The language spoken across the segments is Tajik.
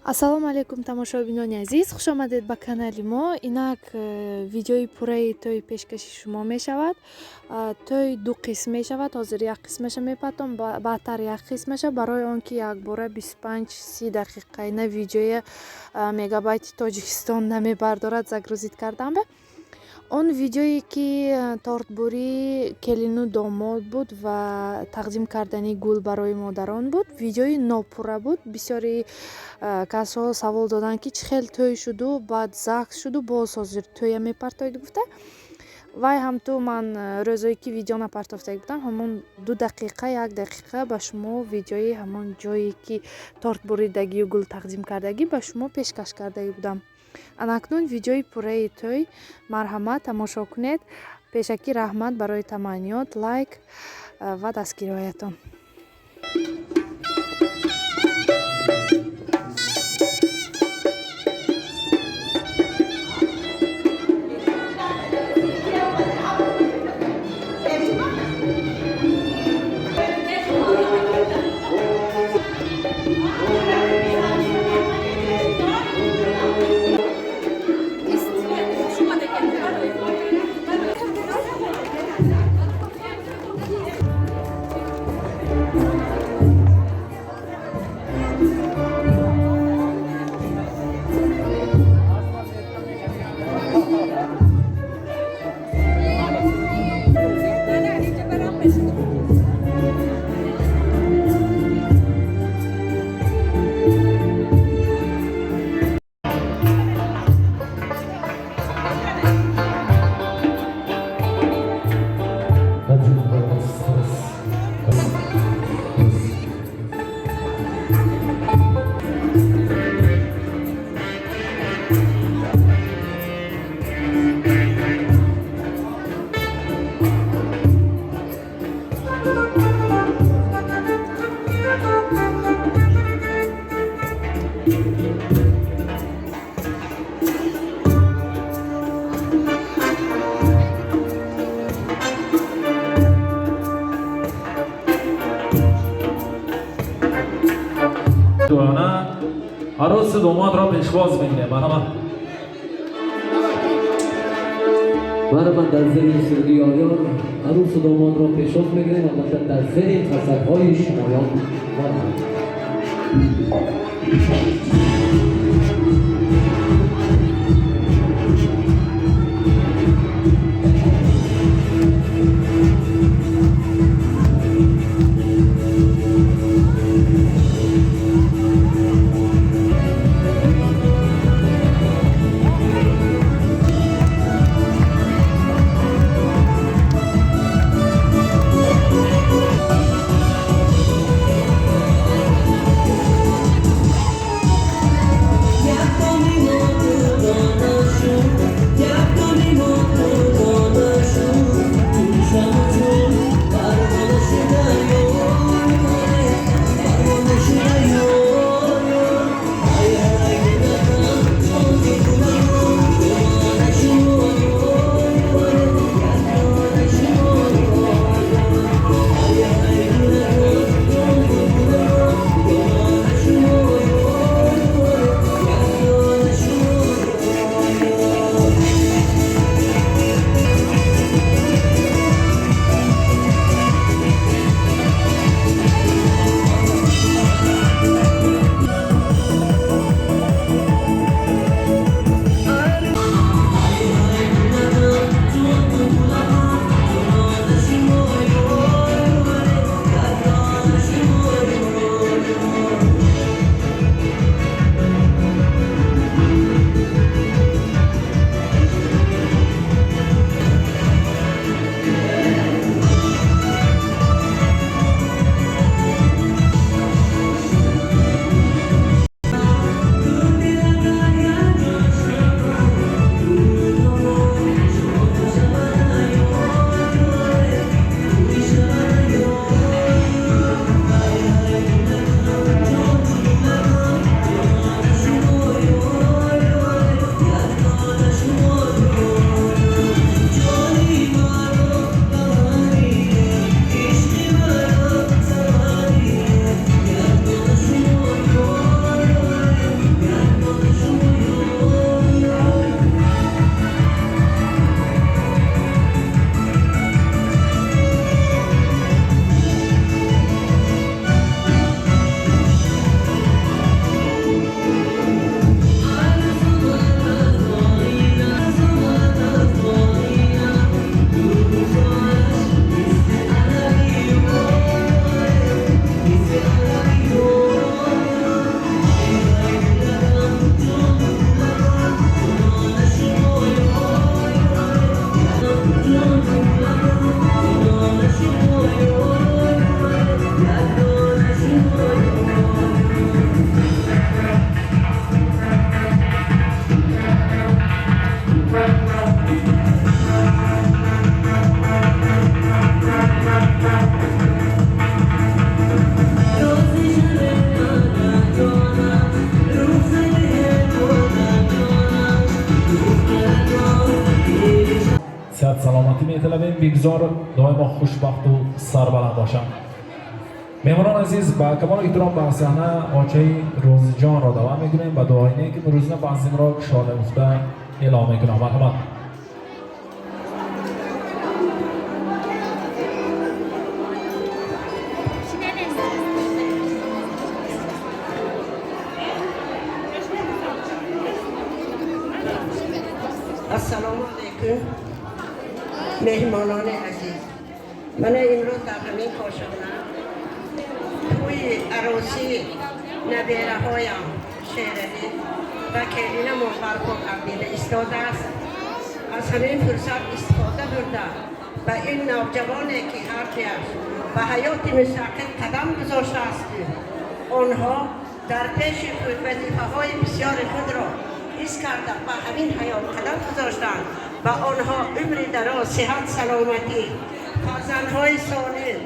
Ассалому алайкум, тамошобинони азиз, хушомадед ба канали мо. Инак видеои пурраи тӯи пешкаши шумо мешавад. Тӯй ду қисм мешавад. Ҳозир як қисмаша мепартом, баъдтар як қисмаша, барои он ки якбора 25-30 дақиқаина видеоя мегабайти Тоҷикистон намебардорад загрузить кардан. Он видеое ки тортбурии келину домод буд ва тақдим кардани гул барои модарон буд, видеои нопурра буд. Бисёри касҳо савол доданд, ки чӣ хел тӯй шуду, баъд загс шуду, боз ҳозир тӯя мепартоед гуфта. Вай ҳам ту ман рӯзое ки видео напартофтагӣ будам, ҳамон 2 дақиқа, як дақиқа ба шумо видеои ҳамон ҷое ки торт буридагию гул тақдим кардагӣ ба шумо пешкаш кардагӣ будам. Анакнун видеои пурраи тӯй, марҳамат, тамошо кунед. Пешакӣ раҳмат барои таманниёт, лайк ва дастгириҳоятон. Дуана арӯсу домодро пешвоз мегирем. Марҳамат. Марҳамат, дар зери суруди ёрёр арӯсу домодро пешвоз мегирем, албатта дар зери қасабҳои шумоён. Марҳамат. Саломатӣ металабем, бигзор доимо хушбахту сарбаланд бошанд. Меҳмонон азиз, ба камолу эҳтиром ба саҳна очаи Рӯзиҷонро даъват мекунем. Ба дуои нек имрӯзина базмро кушода гуфта эълом мекунам. Марҳамат. Ассалому алайкум, меҳмонони азиз. Мана имрӯз дар ҳамин кошона тӯи арӯсии набераҳоям Шералӣ ва келинамон барпо гардида истодааст. Аз ҳамин фурсат истифода бурда, ба ин навҷавоне, ки ҳардуяш ба ҳаёти мустақил қадам гузоштааст, ки онҳо дар пеши худ вазифаҳои бисёри худро ҳис карда, ба ҳамин ҳаёт қадам гузоштанд, ба онҳо умри дароз, сиҳат, саломатӣ, фарзандҳои солим.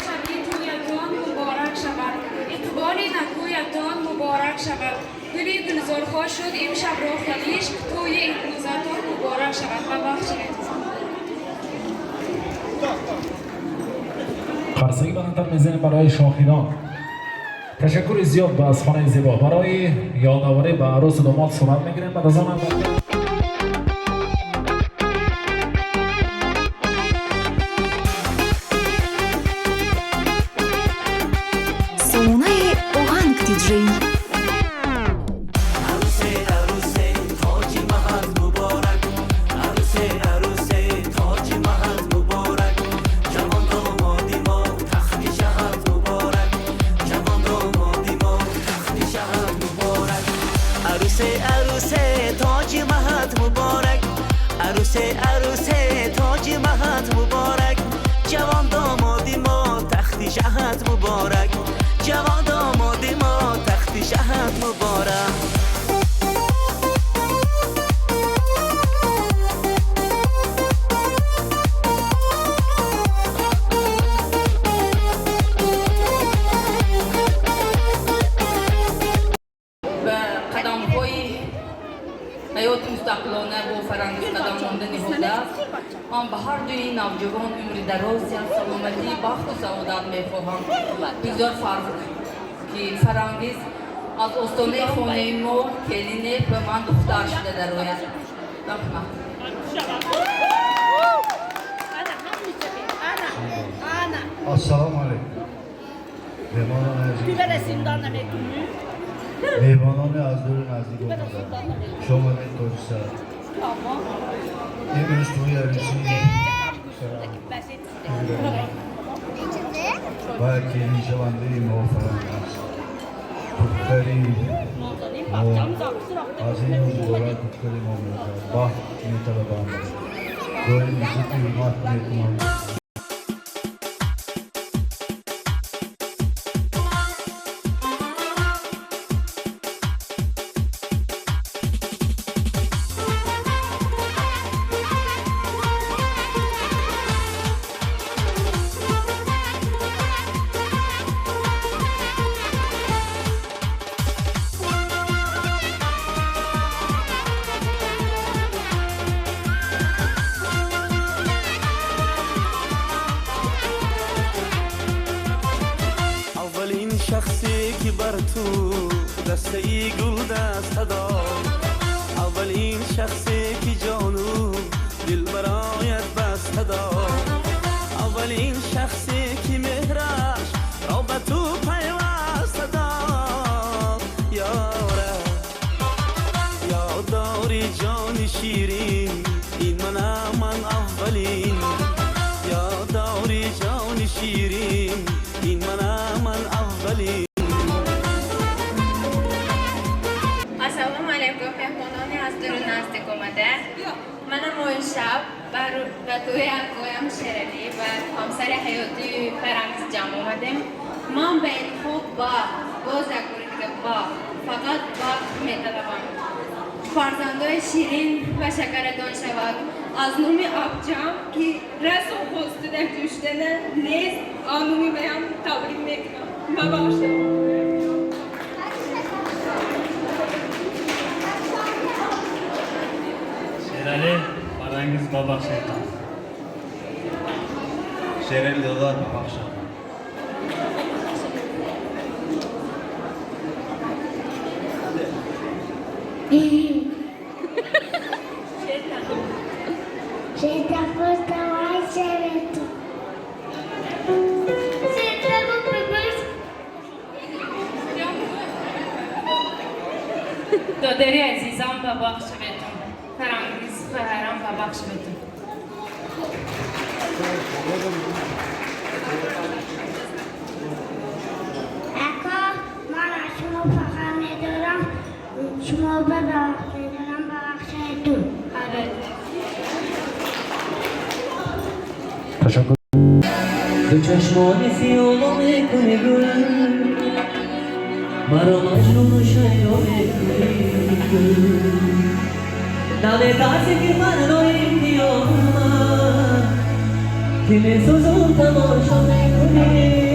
Шабитоятон муборак шавад, иқболи накӯятон муборак шавад. Гули гулзорҳо шуд имшабро халиш, тӯи имрӯзатон муборак шавад ва бахшед. Қарсаки баландтар мезанем барои шоҳидон. Ташаккури зиёд ба аз хонаи зебо. Барои ёдоварӣ ба арӯсу домод сурат мегирем. Баъд аз он албатта Сомонаи Оҳанг Диджей. Арусе, арусе, тоҷи маҳат муборак. Арусе, арусе, тоҷи маҳат муборак. Ҷавон домоди мо тахти шаҳат муборак. Ҷавон домоди мо тахти шаҳат муборак. Арусе, арусе, тоҷи маҳат муборак. Арусе, арусе, тоҷи маҳат муборак. Ҷавон домоди мо тахти шаҳат муборак. Ҷавон домоди мо тахти шаҳат муборак. Ба қадамҳои ҳаёти мустақилона бо Фарангиз қадам монда ниҳодааст. Ман ба ҳар дуи навҷавон умри дароз, сиҳат, саломатӣ, бахту саодат мехоҳам. Бигзор фарқ ки Фарангиз аз остонаи хонаи мо келине ба ман духтар шуда дарояд. Раҳмат. Ассалому алайкум. Меҳмонони азиз. Меҳмонони аз дуру наздик омада. Хуш омадед, Тоҷисар. Имрӯз тӯи арӯсии ва келиншавандаи мо Фарангиз. Духтари мо аз ин рӯзгора духтари мо мебошад. Бахт металабам. Доим иззату ҳурмат мекунам. Аввалин шахсе ки бар ту дастаи гул даста дод, аввалин шахсе ки ҷону дил бароят баста дод, аввалин шахсе ки меҳраш ро ба ту пайваста дод. Ёра, ёд дори, ҷони ширин, ин манам ман аввалин. Ёд дори, ҷони ширин, ин манам ман аввалин. Ассалому алайкум, меҳмонони аз дуру наздик омада. Мана мо имшаб ба тӯи акоям Шералӣ ва ҳамсари ҳаётии Фарангиз ҷамъ омадем. Ман ба инҳо бахт, боз як бори дига бахт, фақат бахт металабам. Фарзандои ширин ва шакаратон шавад. Аз номи абҷам, ки расо хостида ҷӯштана нест, аз номи ваям табрик мекунам. Бабахшед. Шералӣ, Фарангиз, бабахшедтон. Шерали додар, бахшам. Додари азизам, ба бахшаветон. Фарангиз, хоҳарам, ба бахшаветон. Ако, ман аз шумо фахр медорам, шумо ба бахш медорам, ба бахшаетон. Ташаккур. Ду чашмони сиёҳ мекунӣ гул, маро маҷнуну шайдо мекунӣ гул. Наметарсӣ, ки фардои қиёмат, ки месӯзум, тамошо мекунӣ.